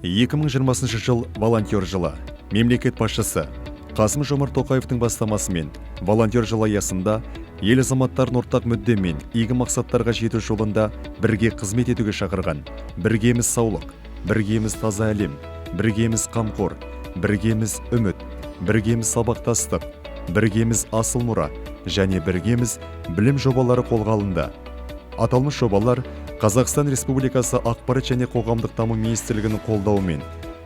2020 жыл волонтер жылы. Мемлекет басшысы Қасым Жомарт Тоқаевтың бастамасымен волонтер жылы аясында ел азаматтарын ортақ мүдде мен игі мақсаттарға жету жолында бірге қызмет етуге шақырған. Біргеміз саулық, біргеміз таза әлем, біргеміз қамқор, біргеміз үміт, біргеміз сабақтастық, біргеміз асыл мұра және біргеміз білім жобалары қолға алынды. Аталмыш жобалар Қазақстан Республикасы Ақпарат және қоғамдық даму министрлігінің қолдауымен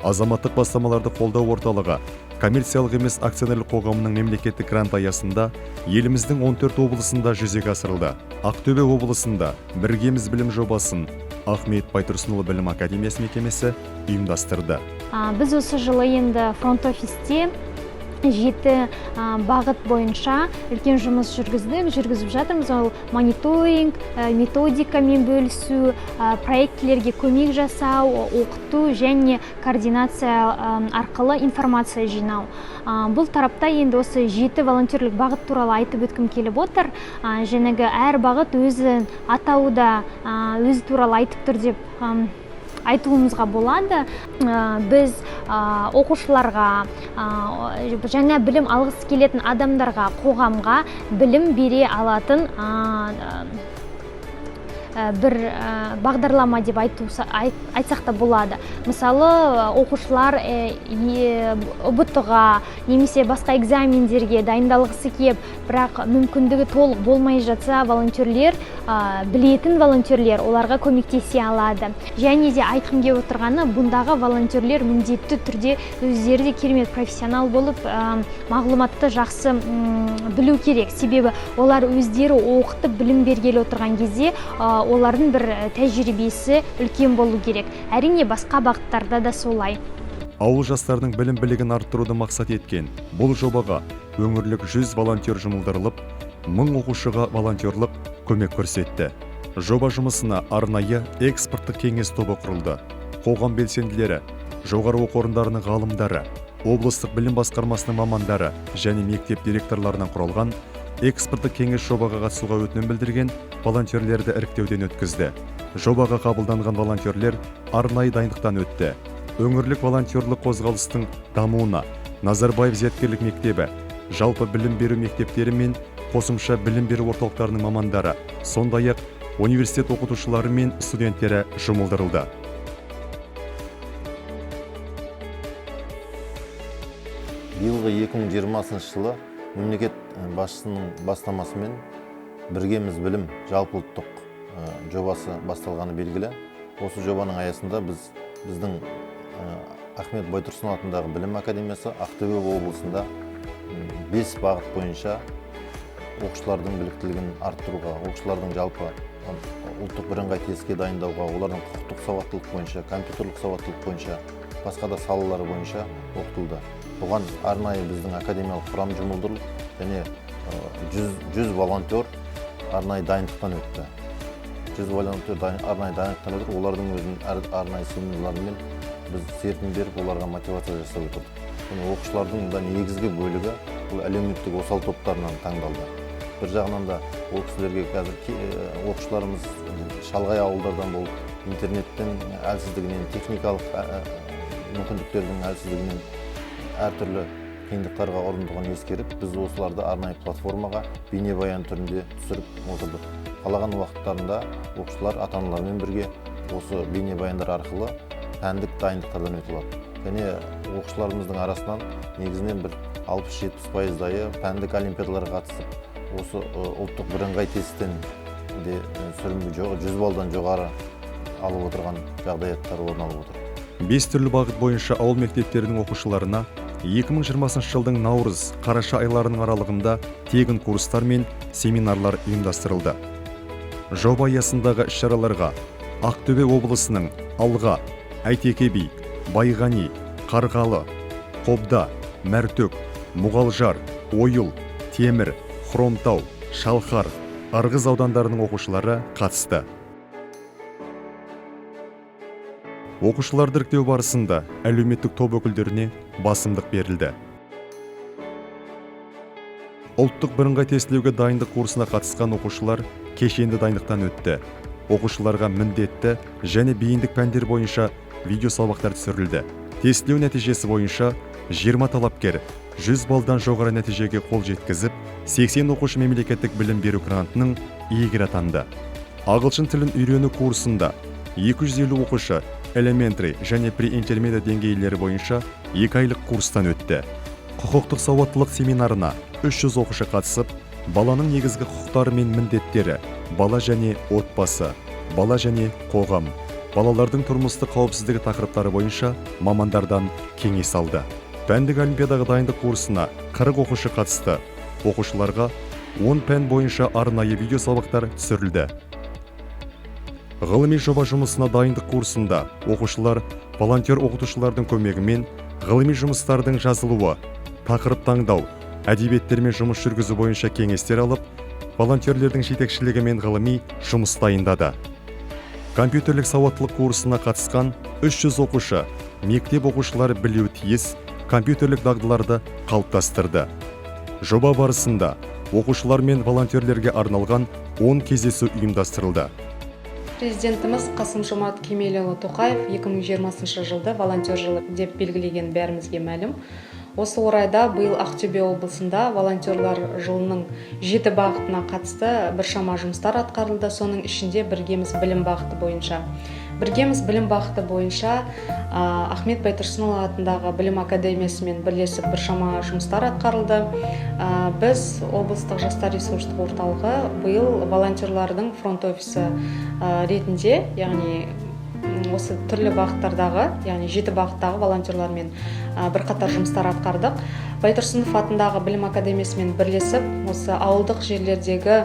Азаматтық бастамаларды қолдау орталығы коммерциялық емес акционерлік қоғамының мемлекеттік грант аясында еліміздің 14 облысында жүзеге асырылды. Ақтөбе облысында Біргеміз білім жобасын Ахмет Байтұрсынұлы білім академиясы мекемесі ұйымдастырды. Біз осы жылы енді фронт-офисте 7 бағыт бойынша үлкен жұмыс жүргіздік, жүргізіп жатырмыз. Ол мониторинг, методикамен бөлісу, проектілерге көмек жасау, оқыту және координация арқылы информация жинау. Бұл тарапта енді осы 7 волонтерлік бағыт туралы айтып өткім келіп отыр. Жаңағы әр бағыт өзі атауы да өзі туралы айтып тұр деп айтуымызға болады. Біз оқушыларға, жаңа білім алғысы келетін адамдарға, қоғамға білім бере алатын бір бағдарлама деп айтсақ та болады. Мысалы, оқушылар ҰБТ-ға немесе басқа экзамендерге дайындалғысы кеп, бірақ мүмкіндігі толық болмай жатса, волонтерлер, білетін волонтерлер оларға көмектесе алады. Және де айтқым келіп отырғаны, бұндағы волонтерлер міндетті түрде өздері де керемет профессионал болып, мағлұматты жақсы білу керек. Себебі олар өздері оқытып білім бергелі отырған кезде, олардың бір тәжірибесі үлкен болу керек. Әрине, басқа бағыттарда да солай. Ауыл жастарының білім білігін арттыруды мақсат еткен бұл жобаға өңірлік 100 волонтер жұмылдырылып, 1000 оқушыға волонтерлық көмек көрсетті. Жоба жұмысына арнайы экспорттық кеңес тобы құрылды. Қоғам белсенділері, жоғары оқу орындарының ғалымдары, облыстық білім басқармасының мамандары және мектеп директорларынан құралған экспорттық кеңес жобаға қатысуға өтінім білдірген волонтерлерді іріктеуден өткізді. Жобаға қабылданған волонтерлер арнайы дайындықтан өтті. Өңірлік волонтерлік қозғалыстың дамуына Назарбаев зияткерлік мектебі, жалпы білім беру мектептері мен қосымша білім беру орталықтарының мамандары, сондай-ақ университет оқытушылары мен студенттері жұмылдырылды. Биылғы 2020 жылы мемлекет басшысының бастамасымен Біргеміз білім жалпы ұлттық жобасы басталғаны белгілі. Осы жобаның аясында біздің Ахмет Байтұрсынұлы атындағы білім академиясы Ақтөбе облысында 5 бағыт бойынша оқушылардың біліктілігін арттыруға, оқушылардың жалпы ұлттық бірыңғай тестке дайындауға, олардың құқықтық сауаттылық бойынша, компьютерлік сауаттылық бойынша, басқа да салалар бойынша оқытылды. Бұған арнайы біздің академиялық құрам жұмылдырылып, және 100 волонтер арнайы дайындықтан өтті. 100 волонтер арнайы дайындықтан өтіп, олардың өзінің арнайы семинарларымен біз серпін беріп, оларға мотивация жасап отырдық. Және оқушылардың да негізгі бөлігі бұл әлеуметтік осал топтарынан таңдалды. Бір жағынан да ол кісілерге қазір оқушыларымыз шалғай ауылдардан болып, интернеттің әлсіздігінен, техникалық мүмкіндіктердің әлсіздігінен әртүрлі қиындықтарға ұрындығын ескеріп, біз осыларды арнайы платформаға бейнебаян түрінде түсіріп отырдық. Қалаған уақыттарында оқушылар ата-аналармен бірге осы бейнебаяндар арқылы пәндік дайындықтардан өте алады. Және оқушыларымыздың арасынан негізінен бір алпыс-жетпіс пайыздайы пәндік олимпиадаларға қатысып, осы ұлттық бірыңғай тесттен де сүрінбей 100 балдан жоғары алып отырған жағдаяттар орын алып отыр. 5 түрлі бағыт бойынша ауыл мектептерінің оқушыларына 2020 жылдың наурыз, қараша айларының аралығында тегін курстар мен семинарлар ұйымдастырылды. Жоба аясындағы іс-шараларға Ақтөбе облысының Алға, Әйтеке би, Байғани, Қарғалы, Қобда, Мәртөк, Мұғалжар, Ойыл, Темір, Хромтау, Шалқар, Ырғыз аудандарының оқушылары қатысты. Оқушыларды іріктеу барысында әлеуметтік топ өкілдеріне басымдық берілді. Ұлттық бірыңғай тестілеуге дайындық курсына қатысқан оқушылар кешенді дайындықтан өтті. Оқушыларға міндетті және бейіндік пәндер бойынша видео сабақтар түсірілді. Тестілеу нәтижесі бойынша 20 талапкер 100 балдан жоғары нәтижеге қол жеткізіп, 80 оқушы мемлекеттік білім беру грантының иегері атанды. Ағылшын тілін үйрену курсында 250 оқушы Elementary және Pre-Intermediate деңгейлері бойынша 2 айлық курстан өтті. Құқықтық сауаттылық семинарына 300 оқушы қатысып, баланың негізгі құқықтары мен міндеттері, бала және отбасы, бала және қоғам, балалардың тұрмыстық қауіпсіздігі тақырыптары бойынша мамандардан кеңес алды. Пәндік олимпиадаға дайындық курсына 40 оқушы қатысты. Оқушыларға 10 пән бойынша арнайы видео сабақтар түсірілді. Ғылыми жоба жұмысына дайындық курсында оқушылар волонтер оқытушылардың көмегімен ғылыми жұмыстардың жазылуы, тақырып таңдау, әдебиеттермен жұмыс жүргізу бойынша кеңестер алып, волонтерлердің жетекшілігімен ғылыми жұмыс дайындады. Компьютерлік сауаттылық курсына қатысқан 300 оқушы мектеп оқушылары білуі тиіс компьютерлік дағдыларды қалыптастырды. Жоба барысында оқушылар мен волонтерлерге арналған 10 кездесу ұйымдастырылды. Президентіміз Қасым-Жомарт Кемелұлы Тоқаев 2020 жылды волонтер жылы деп белгілеген, бәрімізге мәлім. Осы орайда биыл Ақтөбе облысында волонтерлар жылының жеті бағытына қатысты біршама жұмыстар атқарылды. Соның ішінде «Біргеміз білім» бағыты бойынша. «Біргеміз білім» бағыты бойынша Ахмет Байтұрсынұлы атындағы білім академиясымен бірлесіп біршама жұмыстар атқарылды. Біз, облыстық жастар ресурстық орталығы, биыл волонтерлардың фронт офисі ретінде, яғни осы түрлі бағыттардағы, яғни жеті бағыттағы волонтерлармен бірқатар жұмыстар атқардық. Байтұрсынов атындағы білім академиясымен бірлесіп, осы ауылдық жерлердегі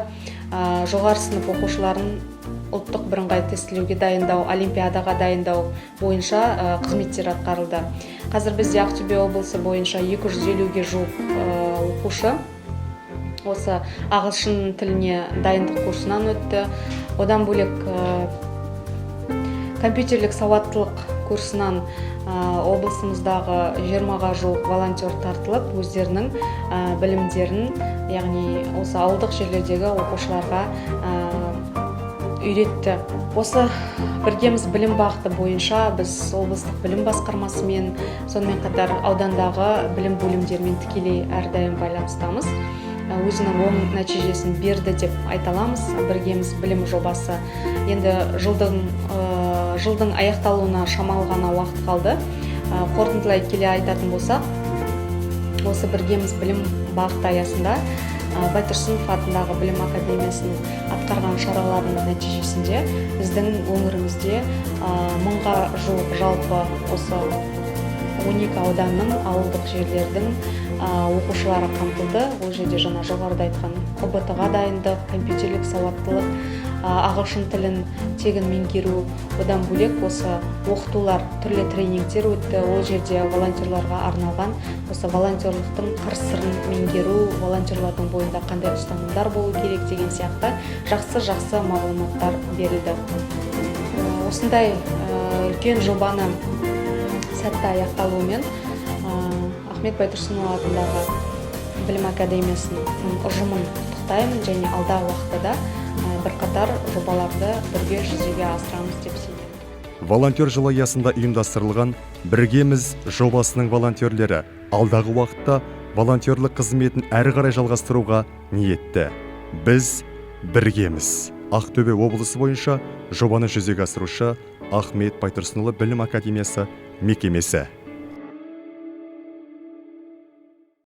жоғары сынып оқушыларын ұлттық бірыңғай тестілеуге дайындау, олимпиадаға дайындау бойынша қызметтер атқарылды. Қазір бізде Ақтөбе облысы бойынша 250-ге жуық оқушы осы ағылшын тіліне дайындық курсынан өтті. Одан бөлек, компьютерлік сауаттылық курсынан облысымыздағы 20-ға жуық волонтер тартылып, өздерінің білімдерін, яғни осы ауылдық жерлердегі оқушыларға үйретті. Осы «Біргеміз білім» бағыты бойынша біз облыстық білім басқармасымен, сонымен қатар аудандағы білім бөлімдерімен тікелей әрдайым байланыстамыз. Өзінің оң нәтижесін берді деп айта аламыз «Біргеміз білім» жобасы. Енді жылдың аяқталуына шамалы ғана уақыт қалды. Қорытындылай келе айтатын болсақ, осы «Біргеміз білім» бағыты аясында Байтұрсынов атындағы білім академиясының атқарған шараларының нәтижесінде біздің өңірімізде 1000-ға жуық, жалпы осы 12 ауданның, ауылдық жерлердің оқушылары қамтылды. Ол жерде жаңа жоғарыда айтқан ҰБТ ға дайындық, компьютерлік сауаттылық, ағылшын тілін тегін меңгеру, одан бөлек осы оқытулар, түрлі тренингтер өтті. Ол жерде волонтерларға арналған осы волонтерлықтың қыр сырын меңгеру, волонтерлардың бойында қандай ұстанымдар болу керек деген сияқты жақсы жақсы мағлұматтар берілді. Осындай үлкен жобаны сәтті аяқталуымен Ахмет Байтұрсынұлы атындағы білім академиясының ұжымын құттықтаймын және алдағы уақытта да бірқатар жобаларды бірге жүзеге асырамыз деп сенемін. Волонтер жылы аясында ұйымдастырылған «Біргеміз» жобасының волонтерлері алдағы уақытта волонтерлік қызметін әрі қарай жалғастыруға ниетті. Біз біргеміз. Ақтөбе облысы бойынша жобаны жүзеге асырушы — Ахмет Байтұрсынұлы білім академиясы мекемесі.